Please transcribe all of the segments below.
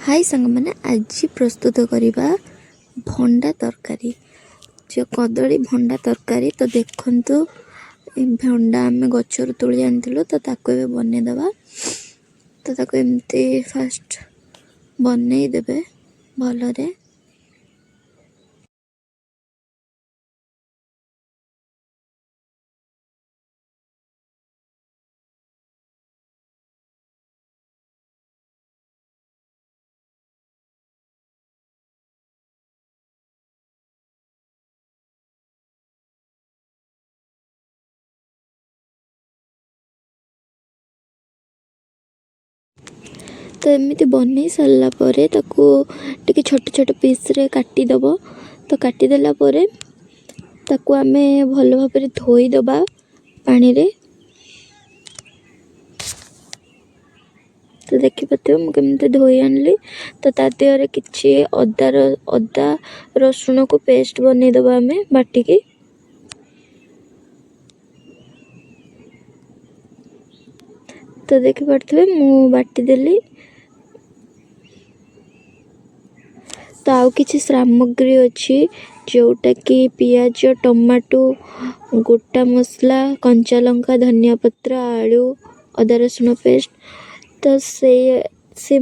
High ସାଙ୍ଗମାନେ, ଆଜି ପ୍ରସ୍ତୁତ କରିବା ଭଣ୍ଡା ତରକାରୀ, ଯେଉଁ କଦଳୀ ଭଣ୍ଡା ତରକାରୀ। ତ ଦେଖନ୍ତୁ, ଏ ଭଣ୍ଡା ଆମେ ଗଛରୁ ତୋଳି ଆଣିଥିଲୁ, ତ ତାକୁ ଏବେ ବନେଇଦେବା। ତ ତାକୁ ଏମିତି ଫାଷ୍ଟ ବନେଇଦେବେ ଭଲରେ। ତ ଏମିତି ବନେଇ ସାରିଲା ପରେ ତାକୁ ଟିକେ ଛୋଟ ଛୋଟ ପିସ୍ରେ କାଟିଦେବ। ତ କାଟିଦେଲା ପରେ ତାକୁ ଆମେ ଭଲ ଭାବରେ ଧୋଇଦେବା ପାଣିରେ। ତ ଦେଖିପାରୁଥିବେ ମୁଁ କେମିତି ଧୋଇ ଆଣିଲି। ତ ତା ଦେହରେ କିଛି ଅଦା ରସୁଣକୁ ପେଷ୍ଟ ବନେଇଦେବା ଆମେ ବାଟିକି। ତ ଦେଖିପାରୁଥିବେ ମୁଁ ବାଟିଦେଲି। ତ ଆଉ କିଛି ସାମଗ୍ରୀ ଅଛି, ଯେଉଁଟାକି ପିଆଜ, ଟମାଟୋ, ଗୋଟା ମସଲା, କଞ୍ଚା ଲଙ୍କା, ଧନିଆ ପତ୍ର, ଆଳୁ, ଅଦା ରସୁଣ ପେଷ୍ଟ। ତ ସେ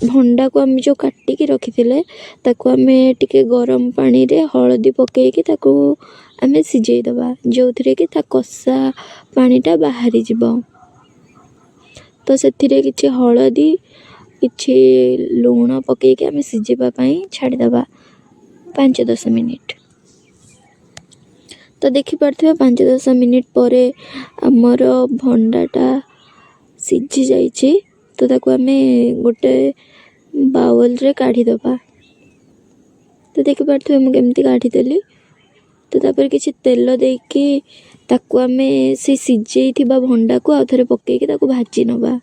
ଭଣ୍ଡାକୁ ଆମେ ଯେଉଁ କାଟିକି ରଖିଥିଲେ, ତାକୁ ଆମେ ଟିକେ ଗରମ ପାଣିରେ ହଳଦୀ ପକାଇକି ତାକୁ ଆମେ ସିଝେଇଦେବା, ଯେଉଁଥିରେ କି ତା କଷା ପାଣିଟା ବାହାରିଯିବ। ତ ସେଥିରେ କିଛି ହଳଦୀ, କିଛି ଲୁଣ ପକାଇକି ଆମେ ସିଝିବା ପାଇଁ ଛାଡ଼ିଦେବା 5-10 ମିନିଟ୍। ତ ଦେଖିପାରୁଥିବେ, 5-10 ମିନିଟ୍ ପରେ ଆମର ଭଣ୍ଡାଟା ସିଝି ଯାଇଛି। ତ ତାକୁ ଆମେ ଗୋଟେ ବାଉଲରେ କାଢ଼ିଦେବା। ତ ଦେଖିପାରୁଥିବେ ମୁଁ କେମିତି କାଢ଼ିଦେଲି। ତ ତାପରେ କିଛି ତେଲ ଦେଇକି ତାକୁ ଆମେ ସେ ସିଝେଇଥିବା ଭଣ୍ଡାକୁ ଆଉ ଥରେ ପକାଇକି ତାକୁ ଭାଜି ନେବା।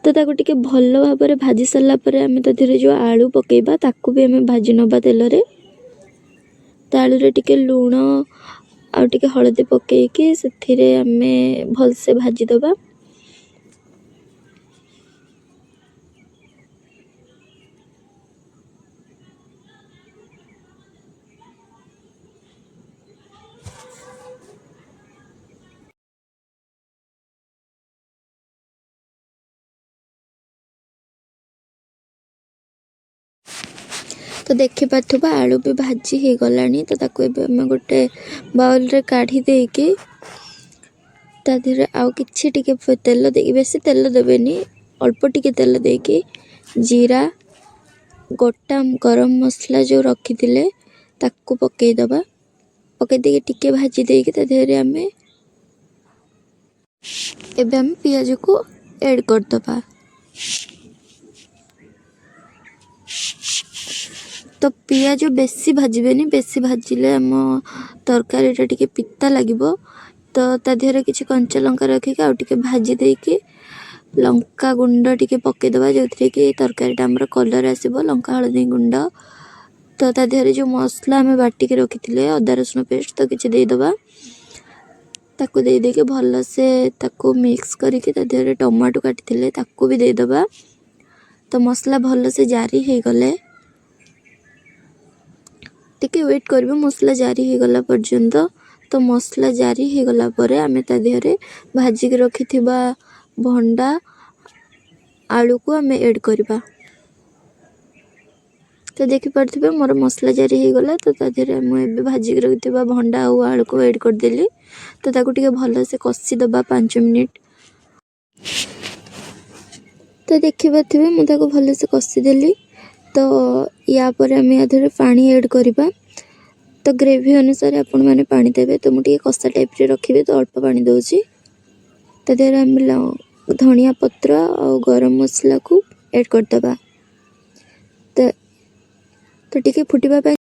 ତ ତାକୁ ଟିକେ ଭଲ ଭାବରେ ଭାଜି ସାରିଲା ପରେ ଆମେ ତା ଦେହରେ ଯେଉଁ ଆଳୁ ପକାଇବା, ତାକୁ ବି ଆମେ ଭାଜି ନେବା ତେଲରେ। ତ ଆଳୁରେ ଟିକେ ଲୁଣ ଆଉ ଟିକେ ହଳଦୀ ପକାଇକି ସେଥିରେ ଆମେ ଭଲସେ ଭାଜିଦେବା। ତ ଦେଖିପାରୁଥିବ ଆଳୁ ବି ଭାଜି ହେଇଗଲାଣି। ତ ତାକୁ ଏବେ ଆମେ ଗୋଟେ ବାଉଲରେ କାଢ଼ି ଦେଇକି ତା ଦେହରେ ଆଉ କିଛି ଟିକେ ତେଲ ଦେଇକି, ବେଶୀ ତେଲ ଦେବେନି, ଅଳ୍ପ ଟିକେ ତେଲ ଦେଇକି ଜିରା, ଗୋଟା ଗରମ ମସଲା ଯେଉଁ ରଖିଥିଲେ ତାକୁ ପକାଇଦେବା। ପକାଇ ଦେଇକି ଟିକେ ଭାଜି ଦେଇକି ତା ଦେହରେ ଆମେ ଏବେ ଆମେ ପିଆଜକୁ ଏଡ଼୍ କରିଦେବା। ତ ପିଆଜ ବେଶୀ ଭାଜିବେନି, ବେଶୀ ଭାଜିଲେ ଆମ ତରକାରୀଟା ଟିକେ ପିତା ଲାଗିବ। ତ ତା ଦେହରେ କିଛି କଞ୍ଚା ଲଙ୍କା ରଖିକି ଆଉ ଟିକେ ଭାଜି ଦେଇକି ଲଙ୍କା ଗୁଣ୍ଡ ଟିକେ ପକାଇଦେବା, ଯେଉଁଥିରେ କି ତରକାରୀଟା ଆମର କଲର୍ ଆସିବ, ଲଙ୍କା ହଳଦୀ ଗୁଣ୍ଡ। ତ ତା ଦେହରେ ଯେଉଁ ମସଲା ଆମେ ବାଟିକି ରଖିଥିଲେ, ଅଦା ରସୁଣ ପେଷ୍ଟ, ତ କିଛି ଦେଇଦେବା। ତାକୁ ଦେଇଦେଇକି ଭଲସେ ତାକୁ ମିକ୍ସ କରିକି ତା ଦେହରେ ଟମାଟୋ କାଟିଥିଲେ ତାକୁ ବି ଦେଇଦେବା। ତ ମସଲା ଭଲସେ ଜାରି ହେଇଗଲେ ଟିକେ ୱେଟ୍ କରିବେ ମସଲା ଜାରି ହେଇଗଲା ପର୍ଯ୍ୟନ୍ତ। ତ ମସଲା ଜାରି ହେଇଗଲା ପରେ ଆମେ ତା ଦେହରେ ଭାଜିକି ରଖିଥିବା ଭଣ୍ଡା ଆଳୁକୁ ଆମେ ଏଡ଼୍ କରିବା। ତ ଦେଖିପାରୁଥିବେ ମୋର ମସଲା ଜାରି ହେଇଗଲା। ତ ତା ଦେହରେ ମୁଁ ଏବେ ଭାଜିକି ରଖିଥିବା ଭଣ୍ଡା ଆଉ ଆଳୁକୁ ଏଡ଼୍ କରିଦେଲି। ତ ତାକୁ ଟିକେ ଭଲସେ କଷିଦେବା 5 ମିନିଟ୍। ତ ଦେଖିପାରୁଥିବେ ମୁଁ ତାକୁ ଭଲସେ କଷିଦେଲି। ତ ୟା ପରେ ଆମେ ୟା ଦେହରେ ପାଣି ଏଡ଼୍ କରିବା। ତ ଗ୍ରେଭି ଅନୁସାରେ ଆପଣମାନେ ପାଣି ଦେବେ। ତ ମୁଁ ଟିକେ କଷା ଟାଇପ୍ରେ ରଖିବି, ତ ଅଳ୍ପ ପାଣି ଦେଉଛି। ତା ଦେହରେ ଆମେ ଧନିଆ ପତ୍ର ଆଉ ଗରମ ମସଲାକୁ ଏଡ଼୍ କରିଦେବା। ତ ଟିକେ ଫୁଟିବା ପାଇଁ